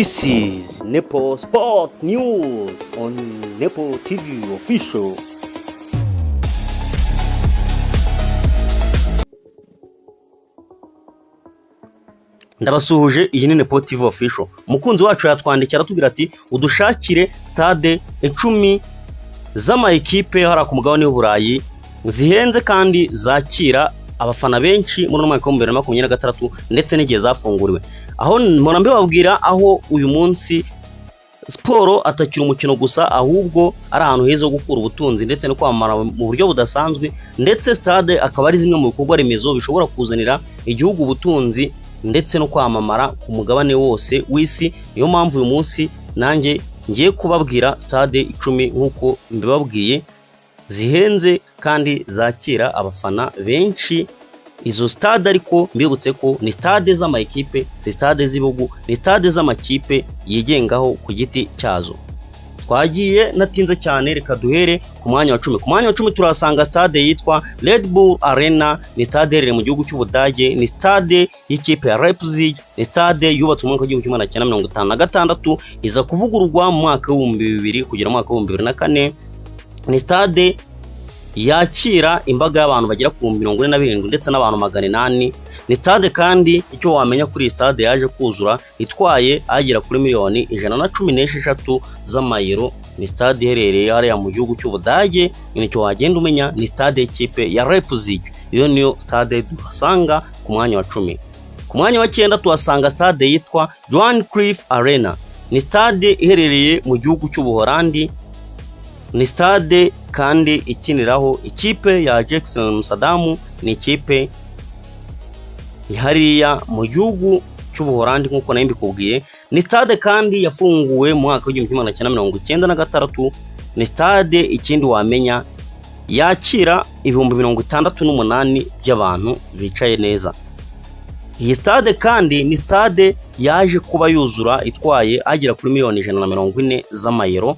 This is Nepo Sport News on Nepo TV Official. Ndabasuhuje, iyi ni Nepo TV Official. Umukunzi wacu yatwandikira aratubwira ati: "Udushakire stade 10 z'ama ekipe hariya ku mugabane w'Uburayi zihenze kandi zakira abafana benshi muri uno mwaka wa 2026 ndetse n'igihe zafunguriwe." Aho mpora mbibabwira, aho uyu munsi siporo atakiri umukino gusa, ahubwo ari ahantu heza ho gukura ubutunzi ndetse no kwamamara mu buryo budasanzwe, ndetse stade akaba ari zimwe mu bikorwa remezo bishobora kuzanira igihugu ubutunzi ndetse no kwamamara ku mugabane wose w'isi. Niyo mpamvu uyu munsi nanjye ngiye kubabwira stade 10 nk'uko mbibabwiye, zihenze kandi zakira abafana benshi. Izo stade ariko mbibutse ko ni stade z'ama ekipe, si stade z'ibihugu, ni stade z'amakipe yigengaho ku giti cyazo. Twagiye natinze cyane, reka duhere ku mwanya wa 10. Ku mwanya wa 10 turahasanga stade yitwa Red Bull Arena. Ni stade iherereye mu gihugu cy'Ubudage, ni stade y'ikipe ya Leipzig. Ni stade yubatswe mu mwaka wa 1956, iza kuvugururwa mu mwaka wa 2000 kugera mu mwaka wa 2004. Ni stade yakira imbaga y'abantu bagera ku 47 ndetse n'abantu 800. Ni stade kandi icyo wamenya kuri iyi stade, yaje kuzura itwaye agera kuri miliyoni 116 z'amayero. Ni stade iherereye hariya mu gihugu cy'Ubudage. Nicyo wagenda umenya, ni stade y'ikipe ya Leipzig. Iyo niyo stade duhasanga ku mwanya wa 10. Ku mwanya wa 9 tuhasanga stade yitwa Johan Cruyff Arena. Ni stade iherereye mu gihugu cy'Ubuholandi. Ni stade kandi ikiniraho ikipe ya Ajax Amsterdam. Ni ikipe hariya mu gihugu cy'Ubuholandi nk'uko nayo mbikubwiye. Ni stade kandi yafunguwe mu mwaka wa 1996. Ni stade ikindi wamenya yakira 68,000 by'abantu bicaye neza. Iyi stade kandi ni stade yaje kuba yuzura itwaye agera kuri miliyoni 140 z'amayero.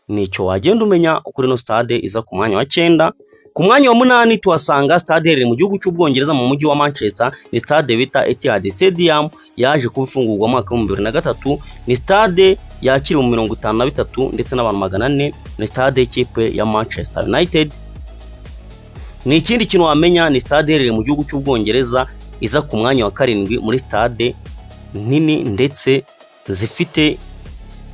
Nicyo wagenda umenya kuri ino stade iza ku mwanya wa 9. Ku mwanya wa 8 tuhasanga stade iherereye mu gihugu cy'Ubwongereza, mu mujyi wa Manchester. Ni stade bita Etihad Stadium, yaje kuba ifungurwa mu mwaka wa 2003. Ni stade yakira mu 53 ndetse n'abantu 400. Ni stade y'ikipe ya Manchester United. Ni ikindi kintu wamenya, ni stade iherereye mu gihugu cy'Ubwongereza, iza ku mwanya wa 7 muri stade nini ndetse zifite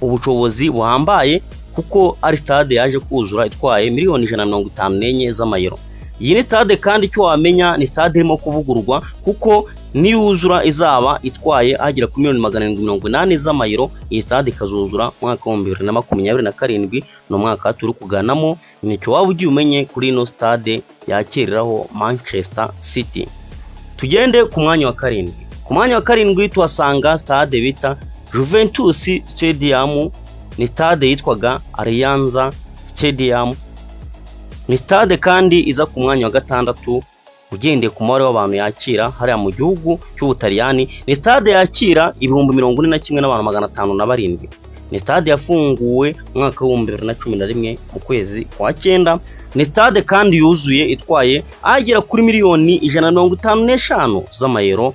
ubushobozi buhambaye, kuko ari stade yaje kuzura itwaye miliyoni 154 z'amayero. Iyi ni stade kandi icyo wamenya, ni stade irimo kuvugururwa, kuko niyuzura izaba itwaye agera kuri miliyoni 780 z'amayero. Iyi stade ikazuzura mu mwaka wa 2027, ni umwaka turi kuganamo. Nicyo waba ugiye umenye kuri ino stade yakiriraho Manchester City. Tugende ku mwanya wa 7. Ku mwanya wa 7 tuhasanga stade bita Juventus Stadium. Ni stade yitwaga Allianz Stadium. Ni stade kandi iza ku mwanya wa 6 ugendeye ku mubare w'abantu yakira hariya mu gihugu cy'Ubutaliyani. Ni stade yakira 41,507. Ni stade yafunguwe mu mwaka wa 2011 mu kwezi kwa 9. Ni stade kandi yuzuye itwaye agera kuri miliyoni 155 z'amayero.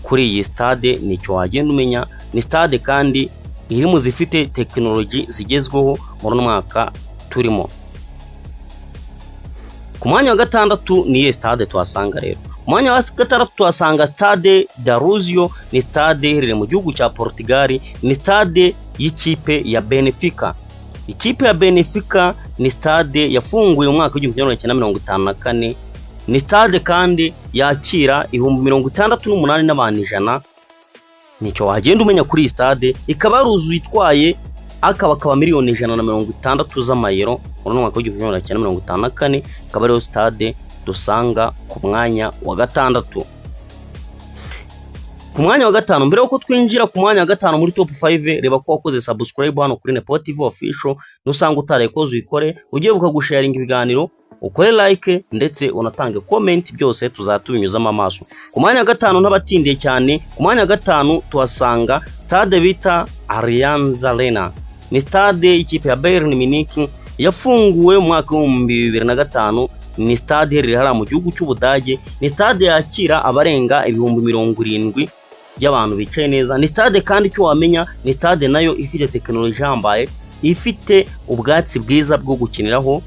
Kuri iyi stade nicyo wagenda umenya, ni stade kandi iri mu zifite tekinoloji zigezweho muri uno mwaka turimo. Ku mwanya wa 6 ni iyihe stade tuhasanga rero? Ku mwanya wa 6 tuhasanga Stade da Luz. Ni stade iherereye mu gihugu cya Portugal. Ni stade y'ikipe ya Benfica. Ikipe ya Benfica ni stade yafunguye mu mwaka wa 1954. Ni stade kandi yakira 68,100 n'abantu. Nicyo wagenda umenya kuri iyi stade, ikaba yaruzuye itwaye akaba miliyoni 160 z'amayero muri uno mwaka wa 1954. Ikaba ariyo stade dusanga ku mwanya wa 6. Ku mwanya wa 5, mbere yuko twinjira ku mwanya wa 5 muri top 5, reba ko wakoze subscribe hano kuri Nepo TV Official. Nusanga utarayikoze uyikore, ugiye bukagusharinga ibiganiro, ukore like ndetse unatange comment, byose tuzatubinyuzamo amaso. Ku mwanya wa 5, n'abatindiye cyane, ku mwanya wa 5 tuhasanga stade bita Allianz Arena. Ni stade y'ikipe ya Bayern Munich, yafunguwe mu mwaka wa 2005. Ni stade iherereye hariya mu gihugu cy'Ubudage. Ni stade yakira abarenga 70,000. by'abantu bicaye neza. Ni stade kandi icyo wamenya, ni stade nayo ifite tekinoloji ihambaye, ifite ubwatsi bwiza bwo gukiniraho.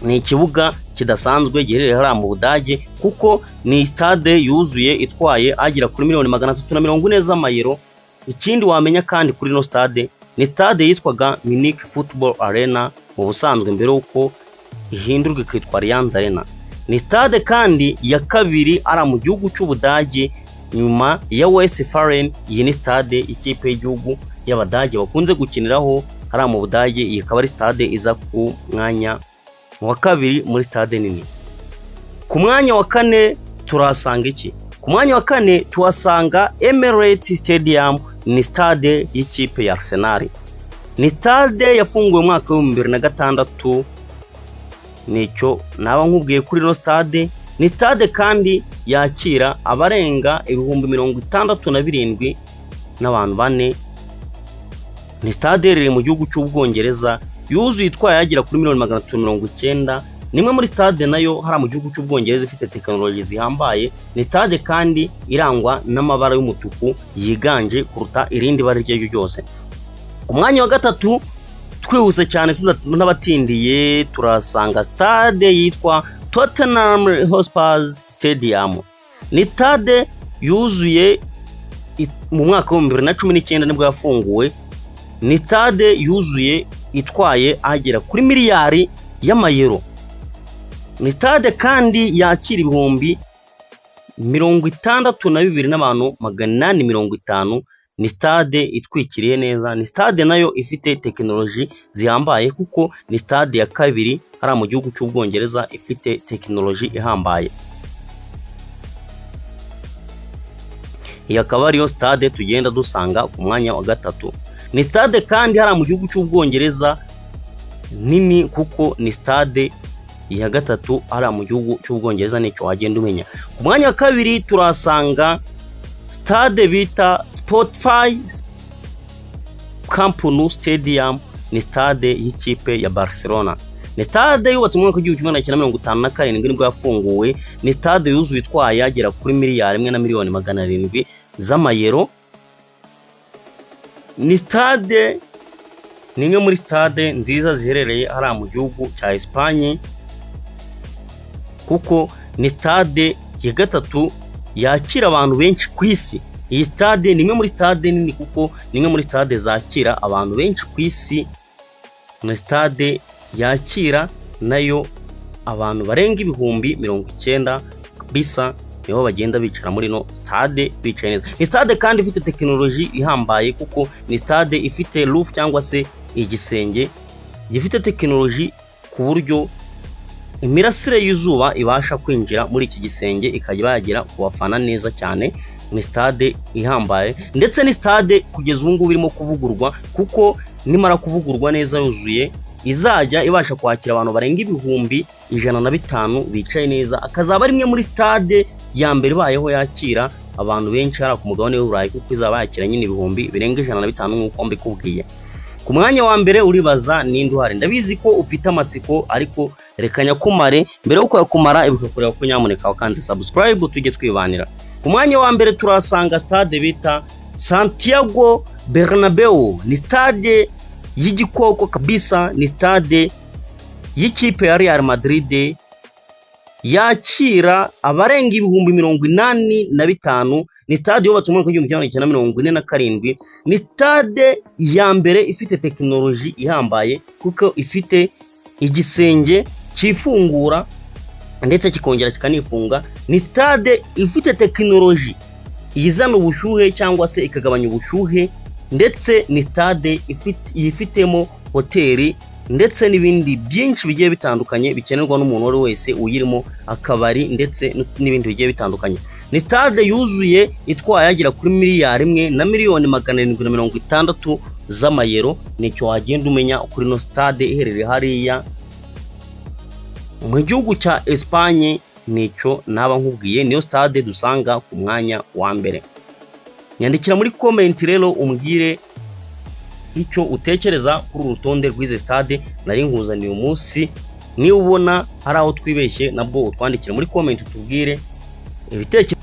Ni ikibuga kidasanzwe giherereye hariya mu Budage, kuko ni stade yuzuye itwaye agera kuri miliyoni 340 z'amayero. Ikindi wamenya kandi kuri ino stade, ni stade yitwaga Munich Football Arena mu busanzwe mbere y'uko ihindurwa ikitwa Allianz Arena. Ni stade kandi ya kabiri ari mu gihugu cy'Ubudage nyuma ya Westfalen. Iyi ni stade ikipe y'igihugu y'Abadage bakunze gukiniraho hariya mu Budage. Iyi ikaba ari stade iza ku mwanya wa kabiri muri stade nini. Ku mwanya wa kane turahasanga iki? Ku mwanya wa kane tuhasanga Emirates Stadium. Ni stade y'ikipe ya Arsenal. Ni stade yafunguwe mu mwaka wa 2006. Nicyo naba nkubwiye kuri ino stade. Ni stade kandi yakira abarenga 67,000 n'abantu bane. Ni stade iherereye mu gihugu cy'Ubwongereza, yuzuye itwaye agera kuri miliyoni 390. Ni imwe muri stade nayo hariya mu gihugu cy'Ubwongereza ifite tekinoloji zihambaye. Ni stade kandi irangwa n'amabara y'umutuku yiganje kuruta irindi bara iryo ari ryo ryose. Ku mwanya wa gatatu, twihuse cyane n'abatindiye, turasanga stade yitwa Tottenham Hotspur Stadium. Ni stade yuzuye mu mwaka wa 2019 nibwo yafunguwe. Ni stade yuzuye itwaye agera kuri miliyari y'amayero. Ni stade kandi yakira 62,850 n'abantu. Ni stade itwikiriye neza. Ni stade nayo ifite tekinoloji zihambaye, kuko ni stade ya kabiri hariya mu gihugu cy'Ubwongereza ifite tekinoloji ihambaye. Iyi akaba ariyo stade tugenda dusanga ku mwanya wa gatatu. Ni stade kandi hariya mu gihugu cy'Ubwongereza nini, kuko ni stade ya gatatu hariya mu gihugu cy'Ubwongereza. Nicyo wagenda umenya. Ku mwanya wa kabiri turasanga stade bita Spotify Camp Nou Stadium. Ni stade y'ikipe ya Barcelona. Ni stade yubatse mu mwaka wa 1957 nibwo yafunguwe. Ni stade yuzuye itwaye agera kuri miliyari 1 na miliyoni 700 z'amayero. Ni stade, ni imwe muri stade nziza ziherereye hariya mu gihugu cya Espagne, kuko ni stade ya gatatu yakira abantu benshi ku isi. Iyi stade ni imwe muri stade nini, kuko ni imwe muri stade zakira abantu benshi ku isi. Ni stade yakira nayo abantu barenga 90,000 bisa, niho bagenda bicara muri ino stade bicaye neza. Ni stade kandi ifite tekinoloji ihambaye, kuko ni stade ifite roof cyangwa se igisenge gifite tekinoloji, ku buryo imirasire y'izuba ibasha kwinjira muri iki gisenge ikajya yagera ku bafana neza cyane. Ni stade ihambaye, ndetse ni stade kugeza ubu ngubu irimo kuvugururwa, kuko nimara kuvugururwa neza yuzuye izajya ibasha kwakira abantu barenga 105,000 bicaye neza, akazaba ari imwe muri stade ya mbere ibayeho yakira abantu benshi hariya ku mugabane w'Uburayi, kuko izaba yakira nyine 105,000 nk'uko mbikubwiye. Ku mwanya wa mbere uribaza ninde uhari? Ndabizi ko ufite amatsiko, ariko reka nyakumare. Mbere yo kuyakumara, ibuka kureba ko nyamuneka wakanze subscribe, tujye twibanira. Ku mwanya wa mbere turasanga stade bita Santiago Bernabeu. Ni stade y'igikoko kabisa. Ni stade y'ikipe ya Real Madrid, yakira abarenga 85,000. Ni stade yubatse mu mwaka wa 1947. Ni stade ya mbere ifite tekinoloji ihambaye, kuko ifite igisenge cyifungura ndetse kikongera kikanifunga. Ni stade ifite tekinoloji izana ubushyuhe cyangwa se ikagabanya ubushyuhe, ndetse ni stade yifitemo hoteli ndetse n'ibindi byinshi bigiye bitandukanye bikenerwa n'umuntu uwo ari we wese uyirimo, akabari ndetse n'ibindi bigiye bitandukanye. Ni stade yuzuye itwaye agera kuri miliyari 1 na miliyoni 760 z'amayero. Nicyo wagenda umenya kuri ino stade iherereye hariya mu gihugu cya Espagne. Nicyo naba nkubwiye, niyo stade dusanga ku mwanya wa mbere. Nyandikira muri comment rero umbwire icyo utekereza kuri uru rutonde rw'izi stade nari nkuzaniye umunsi. Niba ubona hari aho twibeshye, nabwo utwandikire muri comment utubwire ibitekerezo.